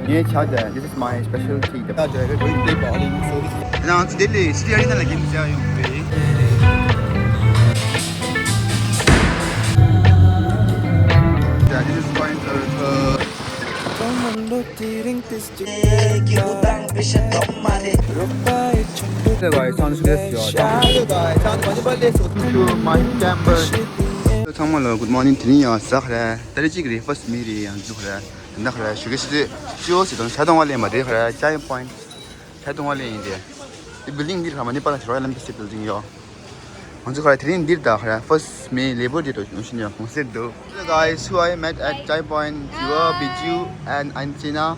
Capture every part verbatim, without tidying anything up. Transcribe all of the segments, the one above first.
ངའི་ཇ་དེ། This is my specialty. ད་ཇ་གི་going to play bowling, so this is ང་ཚོ་ལྡི་ལི་སི་ཊི་ཨ་རི་ན་ལ་གིམ་ཇ་ཡོང་བའི། ཇ། This is going to Hey guys, sound is this, yo. Hey guys, sound is this, yo. Welcome to my channel. ཚང་མ་ལ་good morning. དེ་རིང་ཡང་གཟའ་རེད། ཏ་རིག་གཅིག་རེད། first May རེད། ཡང་འཛུགས་རེད། ད་ཁ་ར་ཞུ་གི་ཞུ་ཞུ་ཞུ་ཞུ་དང་ཤ་དང་བ་ལེན་མ་རེད། ཁ་ར་ཅའི་པོའིན་ཤ་དང་བ་ལེན་ཡིན་ཏེ། འདི་building འདི་ཁ་མ་ནི་པ་ལ་Royal Embassy building ཡོད། ང་ཚོ་ཁ་ར་དེ་རིང་འདིར་ད་ཁ་ར་first May Labor Day དུ་ཡོང་བཞིན་ཡོད། གོང་གསལ་དུ། Hello guys, who I met at Chai Point, Jiwa, Biju and Anchina.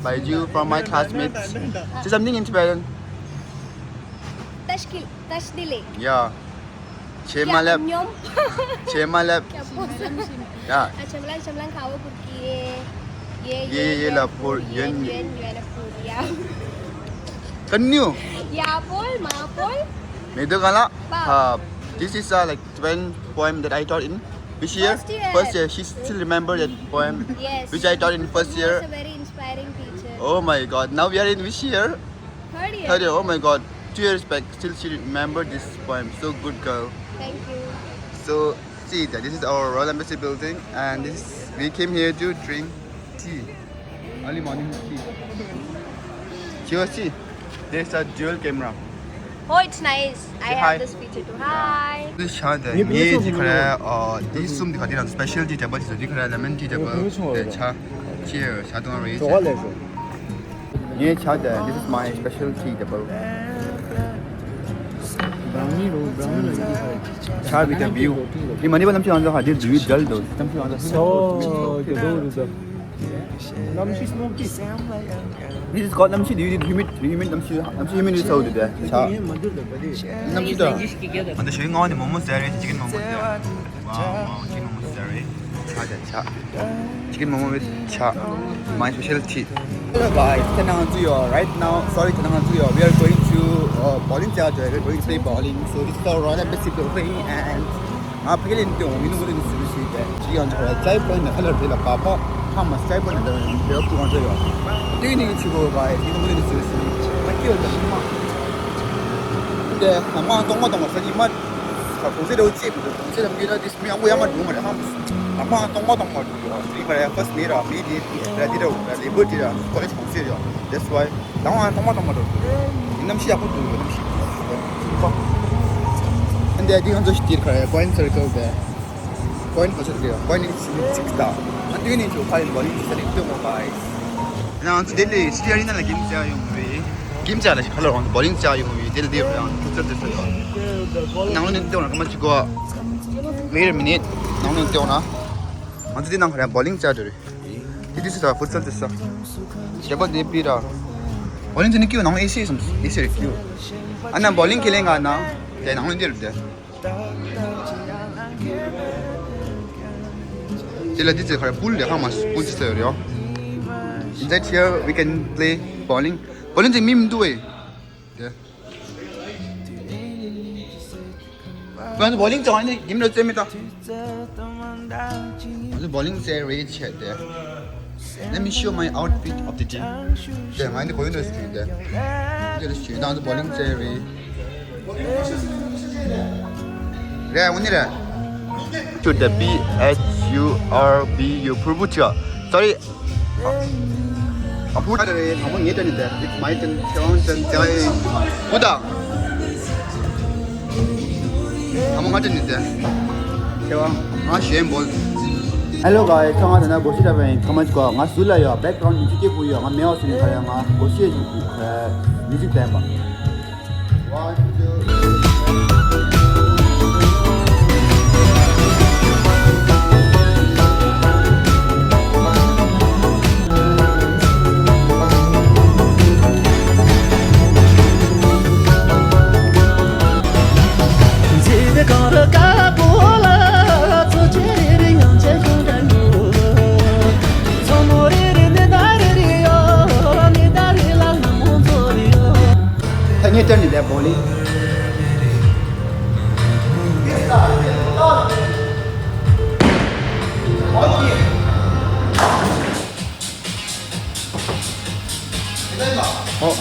Biju from my classmates. Say something in Tibetan. Tashkil, Tashdile. Yeah. Chema lab. Nyom. Chema lab. Kya bosa? Yeah. Achamlang chamlang khawa purki ye. Ye ye la pur yuen yuen yuen pur ya. Continue. Ya pol ma pol. Medo gala. Uh, this is uh, like twelve poem that I taught in which year? First year. First year. She still remember that poem. Yes. Which I taught in first year. She was a very inspiring teacher. Oh my God. Now we are in which year? Third year. Third year. Oh my God. Two years back, still she remember this poem. So good girl. Thank you. So see that this is our Royal Embassy building, and this we came here to drink tea. Early morning tea. Cheers, see. There's a dual camera. Oh, it's nice. I have this feature too. Hi. This ཆ་དེ་ངའི་འདི་ཁ་ར་འདི་གསུམ་འདི་ཁ་འདི་རང་specialty table འདི་ཁ་ར་lemon tea table དེ་ཆ། Cheers. ཆ་དང་རེད། ངའི་ཇ་དེ། This is my specialty table. Brownie རོ། Brownie རོ། ཇ་བི་ཏ་བིའུ། འདི་མ་ནི་པ་གནམ་གཤིས་ང་ཚོ་ཧ་འདི་འདི་བི་འཇལ་དོ། གནམ་གཤིས་ང་ཚོ་ཧ། ཨོ་ཀེ། རོ་རོ་ཟ། གནམ་གཤིས་སྨོག་ཀི། This is called གནམ་གཤིས་འདི་ཡོད། Humid, humid གནམ་གཤིས། གནམ་གཤིས་humid ཡོད་ཚ་བོ་འདི་དེ་ཇ། གནམ་གཤིས་ད། ང་ཚོ་ཞོགས་ཀས་སྔ་བ་ནས་མོག་མོག་ཟས་རེད། chicken མོག་མོག་ཟས། Wow, wow, chicken མོག་མོག་ཟས་རེད། ཇ་དང་ཇ། Chicken མོག་མོག་with ཇ། My specialty. Hello guys, ད་ང་ཚོ་ཡོད། Right now, sorry, ད་ང་ཚོ་ཡོད། We are going to uh, bowling area. We are going to play bowling. So this is our Royal Embassy building and ང་ཕ་གི་ལ་འདི་འོང་མི་ནུ་གོ་ལ་ནི་སུ་སུ་ཡིན་པས། ཅི་ཡང་ཅི་ཁ་ལ་ཅའི་པོའིན་ནི་ཁ་ལ་རེད་ལ་པ་པ་ཧ་མ་ཅའི་པོའིན་ནི་དེ་བ་ཀུ་ང་ཚོ་ཡོད། དེ་ནི་ཅི་གོ་ག་ཡི་ནུ་གོ་ལ་ནི་སུ་སུ་ཡིན། ང་ཀི་ཡོད་ད་ཤི་མ། འདི་ང་མ་གཏོང་མ་གཏོང་མ་ས་ནི་མ། ཁ་གོང་ཚེ་རེ་བ་ཅེས་མི་འདུག་གོང་ཚེ་རེ་མི་འདུག་འདི་མི་ཡང་གོ་ཡ་མ་འགྲོ་མ་རེད་ཧམ། ང་མ་གཏོང་མ་གཏོང་མ་འགྲོ་ཡོད། དེ་རིང་ཁ་ཡ་first May ར་May Day ར་འདི་ར་ར་Labor Day ར་college གོང་ཚེ་རེད། That's why ད་ང་གཏོང་མ་གཏོང་མ་འགྲོ། འདི་གནམ་གཤིས་ཡག་པོ་འདུག་གནམ་གཤིས། འདི་འདི་ང་ཚོ་ཞིག་འདིར་ཁ་ཡ་Point Circle དེ། Point ག་ཚོད་རེད། Point ནི་གཅིག་དང་། ང་དུས་ནི་ཚོ་ཕ་ཡི་bowling ས་རིག་ལྟོས་མོ་བ་ཡི། ང་ཚོ་དེ་ལས་སི་ཊི་ཨ་རི་ན་ལ་གིམ་ཅག་ཡོང་བའི། གིམ་ཅག་ལ་ཞིག་ཁ་ལོ་རང་bowling ཅག་ཡོང་བའི་དེ་ལ་དེ་ཡང་ཐུག་ཚར་དེ་ཚོ་ཡོད། ནང་ལོ་ནི་ལྟོས་ན་ཁ་མ་ཅིག་གོ། Wait a minute. ནང་ལོ་ནི་ལྟོས་ན། ང་ཚོ་དེ་ནང་ཁ་ར་bowling ཅག་འགྲོ་རེད། དེ་དུས་སུ་ད་ཕུར་ཚལ་དེ་ས། རྒྱལ་པོ་དེ་པི་ར། bowling དེ་ནི་ཀིའུ་ནང་ཨེ་སི་སམ་ཨེ་སི་རེད་ཀིའུ། ཨ་ན་bowling ཁེ་ལེན་ག་ན། དེ་ནང་ལོ་འདིར་དེ། དེ་ལ་འདི་ཚེ་ཁར་pool ལས་ཁང་མ་pool ཅི་ཟེར་ཡོད་རེད། In that here we can play bowling. Bowling དེ་མི་མི་འདུག་བས། དེ། ང་ཚོ་bowling ཅང་ནི་གིམ་ར་རྩེ་མི་ད། ང་ཚོ་bowling རྩེ་རེད་བྱས་ཏེ། Let me show my outfit of the day. དེ་ང་ནི་གོ་ཡོད་འདྲ་ཞིག་དེ། དེ་ལ་ཞུ་ད་ང་ཚོ་bowling རྩེ་རེད། རེད་འོ་ནི་རེད། To the P H U R B U ཕུར་བུ་ཆུ། Sorry. ཨ་ཕུར་བུ་ཆུ་རེད། དང་པོ་ངའི་ཏན་ནི་དེ། It's my turn. ཁྱེད་རང་ཏན་ཅག་ཡིན། བུ་དང་། དང་པོ་ང་ཏན་ནི་དེ། ཁྱེད་རང་ང་གཞན་བོ། Hello guys, ཁྱོད་ང་ད་ན་སྒོ་ཤེས་འདྲ་བ་ཡིན། ཁ་མ་ཅིག་གོ། ང་ཟུར་ལ་ཡོད། Background music སྐད་ཁུག་ཡོད། ང་མེད་བ་སུ་ནི་ཁ་ཡ་ང་སྒོ་ཤེས་music ལྡན་པ། ད་ངས་སྟོན་ནི་དེ་bowling། Okay. ཨོ།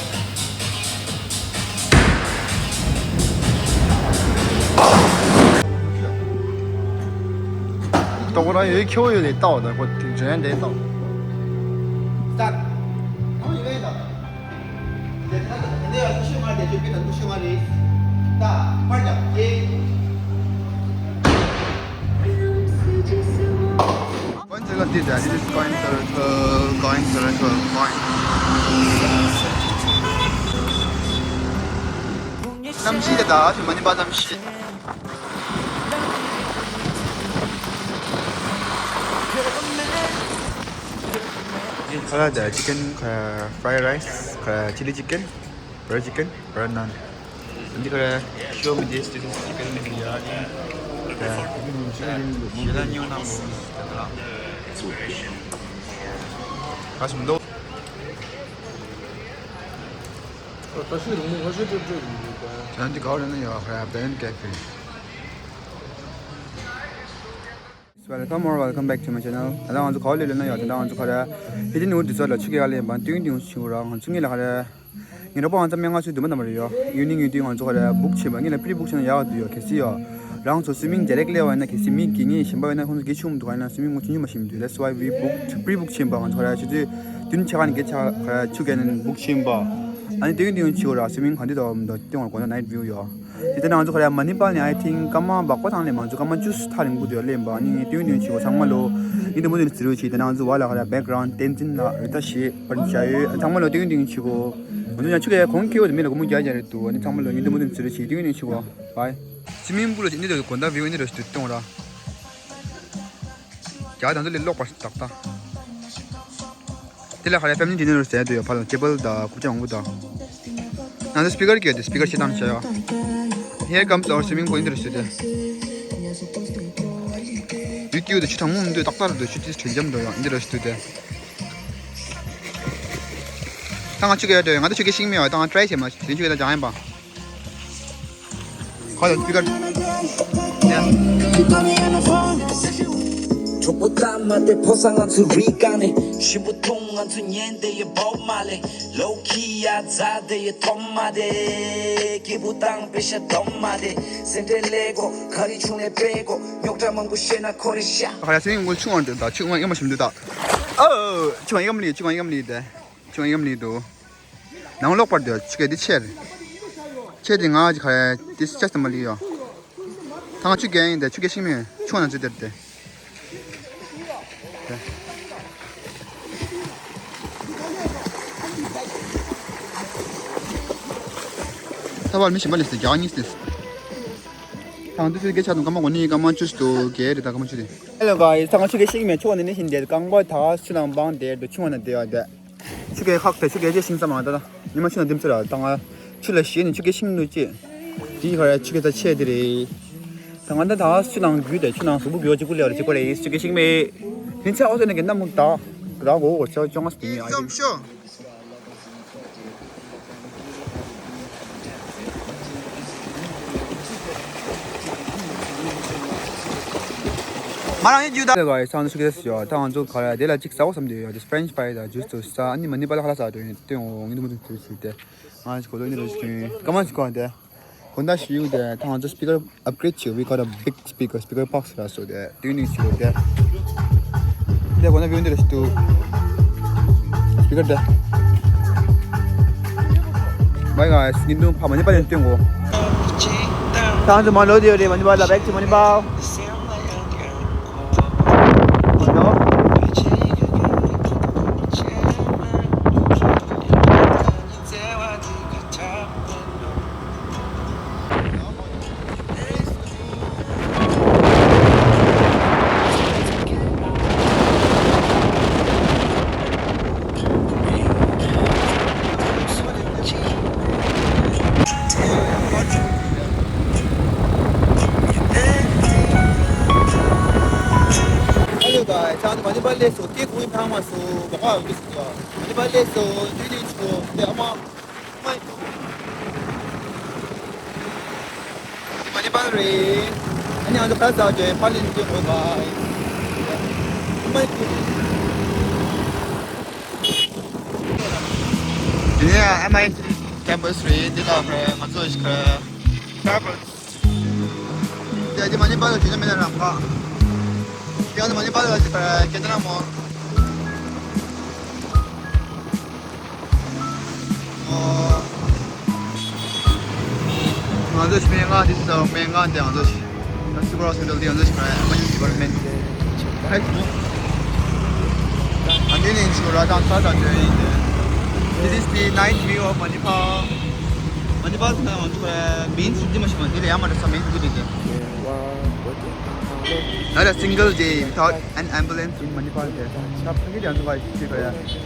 ལྟོ་གོ་རང་ཡོད་ཁྱོ་ཡོད་ལས་ལྟ་བ་དང་ཁོ་དེ་འཇོན་དེ་ལྟ་བ། སྟ། ཁོ་ཡོད་ལྟ། དེ་ཁ་དེ་ནས་ཡང་ཤི་མ་དེ་ཆུ་པི་དང་ཤི་མ་རེད། ད་པར་ཀྱང་ཀྱེ། Coin circle, this, that is coin circle, coin circle, coin. གནམ་གཤིས་དེ་ད་ཞུ་མ་ནི་པ་གནམ་གཤིས། ཁ་ལག་དང་chicken, ཁ་fried rice, ཁ་chili chicken, butter chicken, butter naan. འདི་ཁ་ལག་show me this, this is chicken in the ཞེ་ལ་ཉོ་ན་མོ་ཁ་སུམ་དོ། ད་ཤི་རུང་མོ་ཁ་ཤི་ཏྲེ་ཏྲེ་རུང་མོ་ད། ད་འདི་ག་རེ་ན་ཡ་ཁ་ལག་Ben Cafe. Welcome or welcome back to my channel. ད་ལྟ་ང་ཚོ་ག་པར་སླེབས་ཡོད་ན་ཡ། ད་ལྟ་ང་ཚོ་ཁ་ར་ཧི་ཏི་ནུ་དུ་ཚོ་ལ་ཆུ་རྐྱལ་སླེབས་པ་ཏུང་ཏུང་ཆུ་ར། ང་ཚོ་ངེད་ལ་ཁ་ར་ངེད་རོགས་པ་ང་ཚོ་སྨན་ཁང་ཚོའི་འདུན་མ་དམ་པ་རེད་ཡོ། ཡུན་ནི་ཡུན་དུས་ང་ཚོ་ཁ་ར་book བྱེད་པ་ངེད་ལ་pre book བྱེད་ན་ཡག་གི་འདུག་ཡོ། གལ་སྲིད་ཡོ། རང་ཚོ་swimming direct སླེབས་པ་ཡིན་ན་གལ་སྲིད་མི་དགེ་བསྙེན་གཞན་པ་ཡོད་ན་ཁོང་ཚོ་དགེ་ཆུང་འདུག་ག་ཡིན་ན་swimming ངོ་ཆུང་ཆུང་མ་ཤེས་མི་འདུག That's why we booked, pre book བྱེད་པ་ང་ཚོ་ཁ་ར་ཆུ་ཚོད་བདུན་ཕྱེད་ཀ་ནས་བརྒྱད་ཆ་ཁ་ར་ཆུ་རྐྱལ་ནས་book བྱེད་པ། ཨ་ནི་ཏུང་ཏུང་ཆུ་ར་སུ་མིང་ག་འདི་དོ་མི་འདུག་ཏུང་བར་གོ་ན་night view ཡོ། དེ་ལྟར་ང་ཚོ་ག་རེ་མ་ནི་པལ་ནས་I think སྐར་མ་སྦག་པ་ཐང་ལས་མ་ཚོ་སྐར་མ་བཅུ་ཐག་རིང་པོ་འདུག་ལེན་པ། ཨ་ནི་ཏུང་ཏུང་ཆུ་ཚང་མ་ལོ་ཡིན་དུ་མོ་དུ་ནི་ཙི་རུ་ཆི། དེ་ནང་ཚོ་བ་ལ་ག་རེ་background བསྟན་འཛིན་ལ་རི་ད་ཞེས་པར་བྱ་ཡོད། ཨ་ཚང་མ་ལོ་ཏུང་ཏུང་ཆུ་གོ། ང་ཚོ་ཡང་ཆུ་གའི་གོང་ཁེ་བོ་དུ་མི་ལ་གོ་མོ་རྒྱ་རྒྱ་རེད་འདུག་ཨ་ནི་ཚང་མ་ལོ་ཡིན་དུ་མོ་དུ་ནི་ཙི་རུ་ཆི། ཏུང་ཏུང་ཆུ་གོ་bye། སུ་མིང་པུ་ལ་ཅི་ནི་དུ་གོ་ད་view ནི་རུ་ཏུ་ཏུང་ར། རྒྱ་དང་ཚོ་ལས་ལོག་པར་ཏག་ཏག་དེ་ལ་ཧ་ལས་family dinner ཟེར་དུ་ཡོད། ཕ་ལ་ཅེ་པལ་དང་ཀུ་ཅང་འོང་གི་དང་། ང་ཚོ་speaker གྱོད་དེ་speaker ཆེ་དང་བྱ་ཡ། Here comes our swimming pool in the restaurant. ཡུ་ཀྱུ་དུ་ཆུ་གྲང་མོ་མི་འདུག་ཏག་ཏག་རེད་འདུག་ཆུ་དེ་དྲོད་འཇམ་འདུག་ཡང་འདི་རེ་ཞུ་དུ་དེ། ད་ང་ཆུ་གས་འདྲ་ང་ཚོ་ཆུ་གས་ཤིང་མེད་བ། ད་ང་try བྱེད་མ་དེ་ཆུ་གས་ད་ཅང་ཡིན་པ། Hold on, speaker. Yeah. གྲོགས་པོ་ད་མ་དེ་ཕོ་ས་ང་ཚོ་རི་ཀ་ནས་ཞིམ་པོ་འཐུང་ང་ཚོ་ཉན་དེ་ཡི་བོག་མ་ལས་ལོ་ཁི་ཡ་ཛ་དེ་ཡི་ཐོམ་མ་དེ་སྐྱིད་པོ་དང་པེ་ཤ་དོམ་མ་དེ་སེམས་ཁྲལ་ལས་གོ་ཁ་རི་ཆུང་ལས་པེ་གོ་རྙོག་དྲ་མང་པོ་བཤད་ན་ཁོ་རི་ཤ། ཁ་ཡ་སེང་གོ་ཆུང་བ་འདི་ད་ཆུང་བ་ཡང་མ་ཞིམ་འདུག་ད། ཨོ་ཆུང་བ་ཡང་མ་ལི་ཆུང་བ་ཡང་མ་ལི་དེ་ཆུང་བ་ཡང་མ་ལི་འདུག་ནང་ལོག་པར་དུ་ཆུ་གེ་འདི་ཆེར། ཆེ་དེ་ང་ཁ་ཡ་དེ་ཅག་ཙམ་མ་ལི་ཡོ། ཐང་ཆུ་གེ་ཡིན་དེ་ཆུ་གེ་ཤིང་མེ་ཆུང་ན་ཚུ་དེར་དེ། ཐ་བར་མི་ཞིམ་པ་ལས་སྟེ་རྒྱ་གཉིས་ཏེ། ཐང་དུ་ཚུ་གེ་ཆ་དུང་ཀ་མ་གོ་ནི་ཀ་མ་ཆུ་སྟོ་གེ་རེ་ད་ཀ་མ་ཆུ་དེ། Hello guys, ཐང་ཆུ་གེ་ཤིང་མེ་ཆུང་ན་ནི་ཤིན་དེ་རྐང་པ་ད་ཆུ་ནང་བང་དེ་དུ་ཆུང་ན་དེ་ཡ་དེ། ཆུ་གེ་ཁག་ཏུ་ཆུ་གེ་ཅེ་ཤིང་ཙམ་མ་ད་ད་ཉི་མ་ཆུ་ན་དིམ་ཚུ་ར་ད་ང་ཆུ་ལ་ཤེས་ནི་ཆུ་གེ་ཤིང་ནུ་ཅེ། དེའི་ཁར་ཆུ་གེ་ད་ཆེ་དེ་རེད། ད་ང་ད་ད་ཆུ་ནང་རྒྱུ་དེ་ཆུ་ནང་གཟུགས་པོ་རྒྱུ་ཅིག་གུ་ལེ་བར་ཅིག་གོ་རེད་ཆུ་གེ་ཤིང་མེ། ནི་ཚེ་ཨོ་ཏེ་ནི་གེ་ན་མུ་ད་ར་གོ་གོ་ཆ་ཅོང་ཨ་སྟེ་ཨ་ཡིན། ང་རང་ཡིན་རྒྱུ་ད། ལས་ཀ་ཡི་སང་ཆུ་གེ་ཡོད་ད་ང་ཚོ་ག་རེ་དེ་ལ་ཅིག་ཟ་འོ་བསམ་དུ་ཡོད་ཅིག་French fry དང་ཇུས་དུ་ཟ་ཨ་ནི་མ་ནི་པ་ལ་ཧ་ལ་ཟ་དུ་ཡིན་ཏེ་འོ་ངི་དུ་མུ་དུ་ཚུ་ཞིག་དེ་ང་ཅིག་གོ་ལོ་ནི་རུ་ཞིག་ཀ་མ་ཞིག་གོ་དེ། གོ་ད་ཞིག་དེ་ད་ང་ཚོ་speaker upgrade བྱས། We got a big speaker, speaker box ར་སོ་དེ་དུས་ནི་ཞིག་དེ། དེ་གོ་ན་བིའུ་འདི་ར་ཞིག་ཏུ་speaker དེ། Bye guys, ཉིན་དུ་ཕ་མ་ནི་པ་ལེན་སྟོན་གོ། ད་ང་ཚོ་མ་ལོ་དེ་རེད། མ་ནི་པ་ལ་back to མ་ནི་པ། Hello guys, ང་ཚོ་མ་ནི་པ་ལས་སོ་སྐད་ཁུངས་ཕངས་མ་སོ་མ་ཁ་འོང་གི་སོ། མ་ནི་པ་ལས་སོ་དུས་ནི་ཆུ་དེ་ཨ་མ། མ་ནི་པ་རེད། ཨ་ནི་ང་ཚོ་ཁ་ཟ་བྱས་ཕ་ལེན་དུ་འགྲོ་ག་ཡིན། མ་ཡིན། དེ་ནས་ ཨེམ་ཨའི་ཊི་ཀེམ་པ་སི་རེད། འདི་ལ་ཁ་ང་ཚོ་ཞིག་ཁ་ཊ་ར་ཝེལ། དེ་དེ་མ་ནི་པ་ལ་བྱུང་ན་མེད་ན་རང་ཁ། དེ་ཡང་མ་ནི་པ་ལ་ཞིག་ཁ་ཀེ་ན་ར་མོལ། ང་ཚོ་སྨན་ཁང་འདི་ཚོ་སྨན་ཁང་དེ་ང་ཚོ་ཞིག་ད་སུ་པར་ཧོ་སི་པི་ཊལ་དེ་ང་ཚོ་ཞིག་ཨེ་མར་ཇེན་སི་ཌི་པཱར་ཊི་མེན་ཊི་ཧེ་ཊི་ནོ། ཨ་འདི་ནི་ཞིག་ར་ཏང་ས་ཏང་ཅོ་ཡིན་ཏེ། This is the night view of Manipal. Manipal ང་ཚོ་མེན་སི་ཊི་མ་ཞིག་མ་འདི་ལ་ཡང་མ་འགྲོ་ས་མེན་སི་ཊི་འདི་རེད། Not a single day without an ambulance in Manipal དེ། ཆ་ཕ་གི་ཡང་ཚོ་བ་ཞིག་ཅིག་ག་ཡ།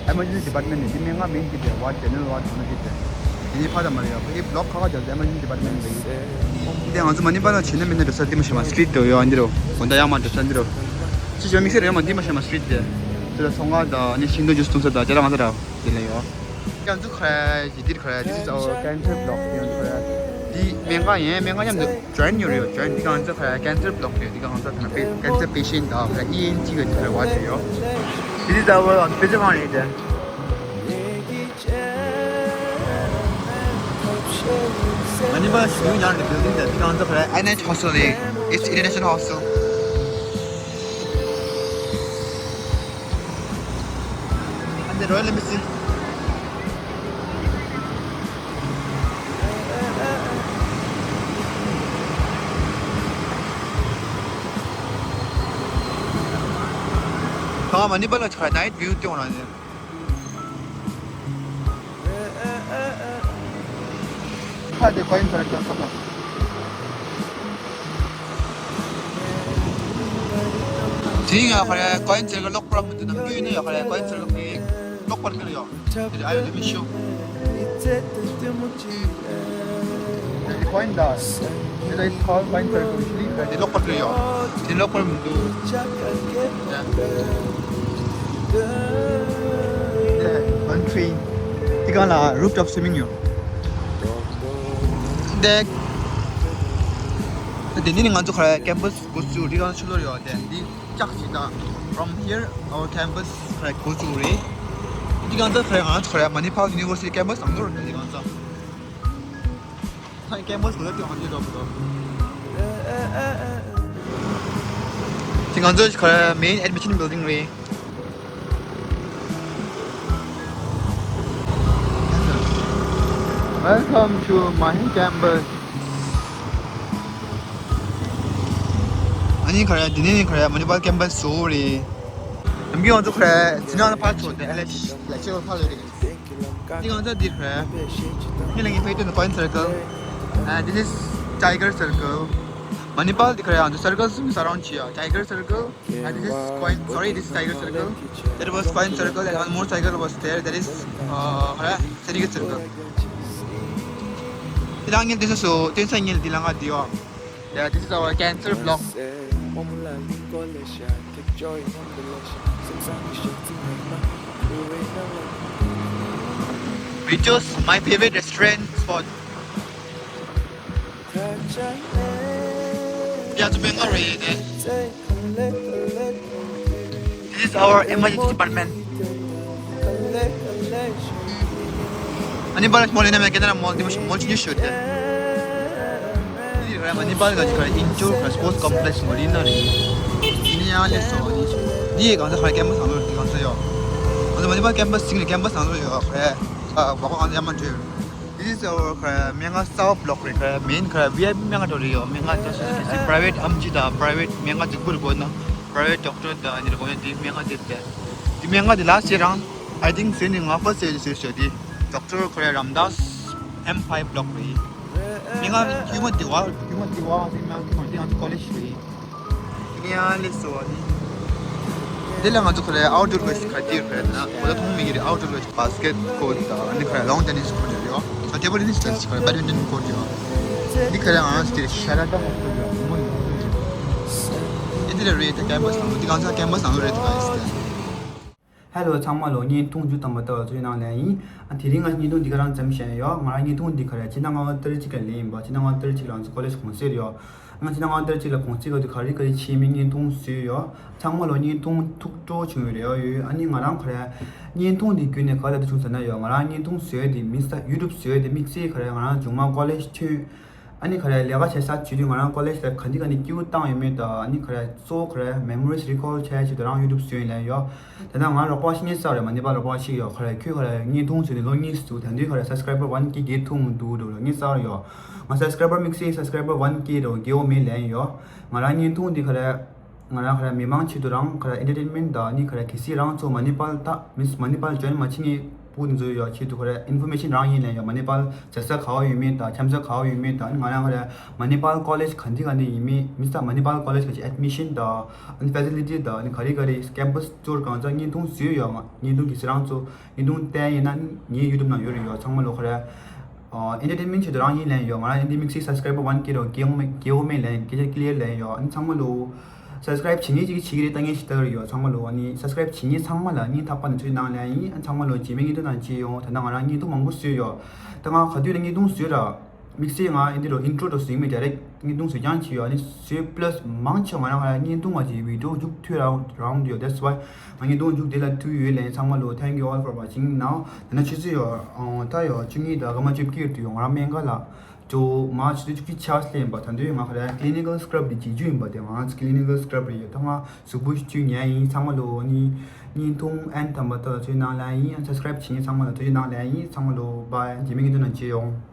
ཨེ་མར་ཇེན་སི་ཌི་པཱར་ཊི་མེན་ཊི་ནས་འདི་སྨན་ཁང་མེན་གྱི་དེ་ཝར་ཌི་ཇེ་ནེ་རལ་ཝར་ཌི་གང་ན་གྱི་དེ། དེ་ནི་ཕ་ད་མ་རེད་ཡ། ཕ་གི་བྷི་ལོག་ཁ་ཁ་རྒྱབ་ཨེ་མར་ཇེན་སི་ཌི་པཱར་ཊི་མེན་ཊི་རེད། དེ་ང་ཚོ་མ་ནི་པ་ལ་བྱེད་ན་མིན་ན་འགྲོ་ས་འདི་མ་ཤེས་མ་སི་ཊི་རིཊ་དུ་ཡོད་ཨ་འདི་རུ། དགོང་དག་ཡང་མ་འགྲོ་ས་འདི་རུ། ཅི་བྱོས་དམིགས་བསལ་རེད་མ་འདི་མ་ཤེས་མ་སི་ཊི་རིཊ་དེ། དེ་ལ་ཚོང་ཁང་དང་ནི་ཤིང་ཏོག་ཇུས་འཐུང་ས་དང་ཇ་ར་ང་ཚ་ར་དེ་ལ་ཡོད། ང་ཚོ་ཁ་ཡ་ཞིག་འདིར་ཁ་ཡ། This is our cancer block. ང་ཚོ་ཁ་ཡ་འདི་སྨན་ཁང་ཡིན། སྨན་ཁང་མཉམ་དུ་ཇོ་ཡིན་ཡོད་རེད། ཇོ་ཡིན་འདི་ག་ང་ཚོ་ཁ་ཡ་cancer block རེད། འདི་ག་ང་ཚོ་ཁ་ན་པེ་cancer patient དང་ཁ་ཡ་ཨི་ཨེན་ཊི་གི་འདི་ཁ་ཡ་ཝར་ཌི་ཡོད། This is our visit ཁང་རེད་དེ། མ་ནི་པ་ཞུ་ཡང་འདི་བིལ་ཌིང་དེ་འདི་ག་ང་ཚོ་ཁ་ཡ་ཨེན་ཨེཆ་ཧོ་སི་ཊལ་རེད། It's International Hospital. And the Royal Embassy. ཁ་མ་ནི་པ་ལ་ཆ་ནའིཊ་བིའུ་སྟོན་ན་ནི། ཁ་དེ་ཀོ་ཡིན་ཚར་ཀྱང་ཁ་པ། དེ་ཡང་ཁ་རེ་ཀོ་ཡིན་ཚར་ཀ་ལོག་པར་མི་འདུག་ནམ་རྒྱུན་ཡིན་ན་ཡང་ཁ་རེ་ཀོ་ཡིན་ཚར་ཀ་མི་ལོག་པར་ཁེལ་ཡོད། དེ་ཨ་ཡོད་དེ་མི་ཤོ། དེ་ཀོ་ཡིན་ད། དེ་ལ་ཁ་ཀོ་ཡིན་ཚར་ཀ་མི་ཤོ་དེ་ལོག་པར་ཁེལ་ཡོད། དེ་ལོག་པར་མི་འདུག་དེ་ཨན་ཊི་རེན། དེ་གང་ལ་རུབ་ཊོབ་སུའི་མིང་ཡོད། དེ། དེ་ནི་ང་ཚོ་ཁ་རེ་ཀེམ་པ་སི་འགོ་ཚུགས་རི་གང་ཆུ་ལོར་ཡོད་དེ་འདི་ལྕགས་ཤིག་དང་། From here our campus ཁ་རེ་འགོ་ཚུགས་རེད། འདི་ང་ཚོ་ཁ་རེ་ང་ཚོ་ཁ་རེ་མ་ནི་པཱལ་ཡུ་ནི་ཝར་སི་ཊི་ཀེམ་པ་སི་ནང་ལོར་རེད། འདི་ང་ཚོ་ཁ་རེ་ཀེམ་པ་སི་གོ་ལ་དེ་ཧོན་ཇི་ལོ་གོ་ལོ། དེ་ང་ཚོ་ཁ་རེ་མེན་ཨེ་ཌི་མི་ཤན་བིལ་ཌིང་རེད། Welcome to Mahi campus. ཨ་ནི་ཁ་རེ་འདི་ནི་ཁ་རེ་མ་ནི་པཱལ་ཀེམ་པ་སི་ཟུར་རེད། ནམ་རྒྱུན་ང་ཚོ་ཁ་རེ་ཚི་ནང་ལ་ཕར་ཚོ་དེ་ཨ་ལེ་ལེག་ཅར་ཕར་ལ་རེད། འདི་ང་ཚོ་འདིར་ཁ་རེ་ངས་ལ་ངའི་ཕ་ཡུལ་དུ་ཀོ་ཡིན་ཚར་ཀ། And this is Tiger Circle. མ་ནི་པཱལ་འདི་ཁ་རེ་ང་ཚོ་སར་ཀལ་གསུམ་ས་རང་ཆི་ཡ། Tiger Circle. And this is Coin, sorry, this is Tiger Circle. There was Coin Circle and one more circle was there. That is, uh, ཧ་ར་Syndicate Circle. དེ་ལ་ངས་དེ་ཚོ་སོ་དེ་ཚོ་ངས་དེ་ལ་ང་དེ་ཡོད། Yeah, this is our cancer block. We chose my favorite restaurant spot. Yeah, to Bengal. This is our emergency department. ཨ་ནི་པཱལ་མོལ་ཡིན་ན་མེད་ཀེ་ན་ར་མོལ་འདི་མོ་ཞིག་མོལ་ཆུང་ཆུང་ཞིག་ཡོད་དེ། འདི་རེད། ཨ་ནི་པཱལ་ག་ཅིག་ག་ཨིན་ཇོ་ག་སི་པོར་ཊི་ཀོམ་པི་ལེག་སི་མོལ་ཡིན་ན་རེད། འདི་ནི་ཡང་ལས་སོ་འདི་གང་ཚ་ག་ཀེམ་པ་སི་ནང་ལོགས་རེད། འདི་གང་ཚ་ཡོད། ང་ཚོ་མ་ནི་པཱལ་ཀེམ་པ་སི་ཟིང་ནས་ཀེམ་པ་སི་ནང་ལོགས་ཡོད་རེད། ཨ་བ་གོ་གང་ཚ་ཡ་མ་འདྲི། This is our ཁ་སྨན་ཁང་སའོ་བྷི་ལོག་རེད། ཁ་མེན་ཁ་ཝི་ཨའི་པི་སྨན་ཁང་འགྲོ་རེད་ཡོད། སྨན་ཁང་དེ་སུ་སུ་སུ་པ་རའི་ཝེ་ཊི་ཨམ་ཆི་དང་པ་རའི་ཝེ་ཊི་སྨན་ཁང་གཅིག་པུ་རེད། དགོས་ན་པ་རའི་ཝེ་ཊི་ཌོག་ཊར་དང་ཨ་ནི་རེད། དགོས་ན་དེ་སྨན་ཁང་དེ་དེ་དེ་སྨན་ཁང་དེ་ལ་སེ་རང་I think སེ་ནི་ང་ཕར་སེ་རེད་ཟེར་ཤོག་དེ་ཌོག་ཊར་ཁོ་རེ་རམ་དཱས་ཨེམ་ཕའིབ་བྷི་ལོག་རེད། སྨན་ཁང་ཁྱུ་མ་དེ་བ་ཁྱུ་མ་དེ་བ་སེ་སྨན་ཁང་ཁྱུ་མ་དེ་ང་ཚོ་ཀོ་ལེཇ་རེད། ཡ་ལེ་སོ་ནི། དེ་ལ་ང་ཚོ་ཁ་རེ་ཨའུ་ཌོར་ཝེ་སི་ག་དེ་རེད་ན། འོ་ད་མཐོང་མི་གི་རེད། ཨའུ་ཌོར་ཝེ་སི་བྷ་སི་ཀེ་ཊི་ཀོར་ཊི་དང་ཨ་ནི་ཁ་རེ་ལོན་ཊེ་ནི་སི་ཀོར་ཊི་ཡོད། ཨ་ཊེ་བིལ་ཊེ་ནི་སི་ཅེས་ཁ་རེ་བེ་ཌི་མིན་ཊོན་ཀོར་ཊི་ཡོད། འདི་ཁ་རེ་ང་ཚོ་དེ་ཤ་ར་ད་ཧོ་སི་ཊེལ་ཡོད། མོ་ནི་ཨེ་དེ་ལ་རེད། ད་ཀེམ་པ་སི་ནང་ལོགས་འདི་གང་ཚ་ཀེམ་པ་སི་ནང་ལོགས་རེད། ད་ག་ཡིན་སི་ད། ཧེ་ལོ་ཚང་མ་ལོ། བརྙན་ཐུང་བརྒྱུད་དང་པ་ལྟ་བ་ཚོའི་ནང་ལ་ཡིན། ཨ་དེ་རིང་ང་བརྙན་ཐུང་འདི་ག་རང་ཙམ་བཤད་ཡོད། ང་རང་བརྙན་ཐུང་འདི་ག་རེ་ཕྱི་ཟླ་ལྔ་པ་ཏ་རིག་གཅིག་ལ་ལེན་ཡིན་པ། ཕྱི་ཟླ་ལྔ་པ་ཏ་རིག་གཅིག་ལ་ང་ཚོ་ཀོ་ལེཇ་གུང་སེང་ཡོད། ང་ཕྱི་ཟླ་ལྔ་པའི་ཚེས་གཅིག་ལ་གུང་སེང་ག་དུས་ག་རེ་ག་རེ་བྱས་མིན་བརྙན་ཐུང་བཟོས་ཡོད། ཚང་མ་ལོ་བརྙན་ཐུང་ཐུགས་སྤྲོ་བྱུང་བའི་རེ་བ་ཡོད། ཨ་ནི་ང་རང་ག་རེ་བརྙན་ཐུང་འདི་བརྒྱུད་ནས་ག་རེ་ལབ་བྱུང་ཟེར་ན་ཡོད། ང་རང་བརྙན་ཐུང་བཟོས་ཏེ་མི་ས་ཡུ་ཊུབ་བཟོས་ཏེ་དམིགས་བསལ་ག་རེ་ང་རང་མཇུག་མ་ཀོ་ལེཇ་ཐོན། ཨ་ནི་ག་རེ་ལས་ཀ་བྱེད་ས་བྱེད་དུས་ང་རང་ཀོ་ལེཇ་ལ་ག་འདི་ག་ནི་སྐྱིད་པོ་བཏང་ཡོད་མེད་དང་། ཨ་ནི་ག་རེ་གཙོ་བོ་ག་རེ་མེ་མོ་རིས་རི་ཀོལ་བྱས་ཆེད་དུ་རང་ཡུ་ཊུབ་བཟོས་ཡིན་ལབ་ཡོད། ད་ལྟ་ང་རོགས་པ་ཞིག་རྙེད་ས་རེད། མ་ཎི་པ་རོགས་པ་ཞིག་ཡོད། ག་རེ་ཁྱོད་ག་རེ་བརྙན་ཐུང་བཟོས་ནས་ལོ་གཉིས་སུ་ད་དུང་ག་རེ་སབ་སི་ཀ་རའི་བར་ཝན་ཀེ་བརྒལ་ཐུབ་མི་འདུག་འགྲོ་རྙེད་ས་རེད་ཡོད། ང་སབ་སི་ཀ་རའི་བར་དམིགས་བསལ་སབ་སི་ཀ་རའི་བར་ཝན་ཀེ་འགྲོ་བརྒལ་བ་མེད་ལབ་ཡོད། ང་རང་བརྙན་ཐུང་འདི་ག་རེ་ང་རང་ག་རེ་མི་མང་ཆེད་དུ་རང་ག་རེ་ཨེན་ཊར་ཊེན་མེན་ཊི་དང་ནི་ག་རེ་གལ་སྲིད་རང་ཚོ་མ་ཎི་པ་ད་མིས་མ་ཎི་པ་ཇོ་ཡིན་མ་བྱེད་མཁན་ཕྲུ་གུ་འདི་ཚོ་ཡོད་ཆེད་དུ་ག་རེ་ཨིན་ཕོར་མེ་ཤན་རང་ཡིན་ལབ་ཡོད། མ་ཎི་པ་བྱེད་ས་ག་བ་ཡོད་མེད་དང་འཁྱམ་ས་ག་བ་ཡོད་མེད་དང་ང་རང་ག་རེ་མ་ཎི་པ་ཀོ་ལེཇ་ག་འདི་ག་འདི་ཡིན་མེད་མི་ས་མ་ཎི་པ་ཀོ་ལེཇ་ག་ཅི་ཨེཌ་མི་ཤན་དང་ཨ་ནི་ཕེ་སི་ལི་ཊི་དང་ཨ་ནི་ག་རེ་ག་རེ་ཀེམ་པ་སི་ཊུར་གང་ཚང་བརྙན་ཐུང་བཟོས་ཡོད། ང་བརྙན་ཐུང་གལ་སྲིད་རང་ཚོ་བརྙན་ཐུང་བལྟས་ཡིན་ན་ངའི་ཡུ་ཊུབ་ནང་ཡོད་རེད་ཡོད། ཚང་མ་ལོ་ག་རེ་ཨེན་ཊར་ཊེན་མེན་ཊི་ཆེད་དུ་རང་ཡིན་ལབ་ཡོད། ང་རང་ཨེན་ཊར་མིག་སི་སབ་སི་ཀ་རའི་བར་ཝན་ཀེ་རོ་གེ་ཨོ་མེ་གེ་ཨོ་མེ་ལབ་ཡིན། སྐད་ཆ་ཀི་ལི་ཡར་ལབ་ཡིན་ཡོད། ཨ་ནི་ཚང་མ་ལོ་སབ་སི་ཀ་རའིབ་བྱེད་མཁན་གཅིག་གིས་བྱེད་ཀྱི་རེད། ལྟ་མཁན་ཞིག་ལྟ་གི་རེད་ཡོད། ཚང་མ་ལོ་ཨ་ནི་སབ་སི་ཀ་རའིབ་བྱེད་མཁན་ཚང་མ་ལ་སྙིང་ཐག་པ་ནས་ཐུགས་རྗེ་གནང་ལབ་ཡིན། ཨ་ནི་ཚང་མ་ལོ་རྗེས་མའི་བརྙན་ཐུང་ནང་མཇལ་ཡོང་། ད་ལྟ་ང་རང་བརྙན་ཐུང་མང་པོ་བཟོས་ཡོད། ད་ང་ག་དུས་ནས་བརྙན་ཐུང་བཟོས་ར་དམིགས་བསལ་ང་ཨེ་འདི་རུ་ཨིན་ཊྲོ་དང་བཟོས་མེད། ཌའི་རེག་བརྙན་ཐུང་བཟོས་རྐྱང་བྱས་ཡོད། ཨ་ནི་བཟོས་པ་ལས་མང་ཆེ་བ་ང་རང་ང་རང་བརྙན་ཐུང་ང་ཅིག་བི་ཌི་ཡོ་མཇུག་མཐུད་རང་རང་འདི་ཡོད། That's why ང་བརྙན་ཐུང་མཇུག་དེ་ལ་མཐུད་ཡོད་ལན། ཚང་མ་ལོ་thank you all for watching now། ད་ནི་ཆུ་ཚོད་ཡོད་ད་ཡོད་བཅུ་གཉིས་དང་སྐར་མ་བཅོ་བརྒྱད་དུ་ཡོད། ང་རང་སྨན་ཁང་ལ་ཇོ་མ་ཆུ་ཚོད་བཅུ་གཅིག་ཆགས་ལེན་པ། ད་དུང་ང་ག་རེ་ཀི་ལི་ནི་ཀལ་སི་ཀྲབ་དེ་བྱེད་རྒྱུ་ཡིན་པ། དེ་ང་ཚོ་ཀི་ལི་ནི་ཀལ་སི་ཀྲབ་རེད་ཡོད། ད་ང་གཟུགས་པོ་ཞིག་བཅོས་ཉན་ཡིན། ཚང་མ་ལོ་ནི་བརྙན་ཐུང་ཨེན་ཐམ་པ་ཐོག་ལ་ཚུར་གནང་ལན་ཡིན། ཨ་ནི་སབ་སི་ཀ་རའིབ་བྱེད་མཁན་ཚང་མ་ལ་ཐུགས་རྗེ་གནང་ལན་ཡིན། ཚང་མ་ལོ་བྷའི། རྗེས་མའི་བརྙན་ཐུང་ནང་མཇལ་ཡོང་།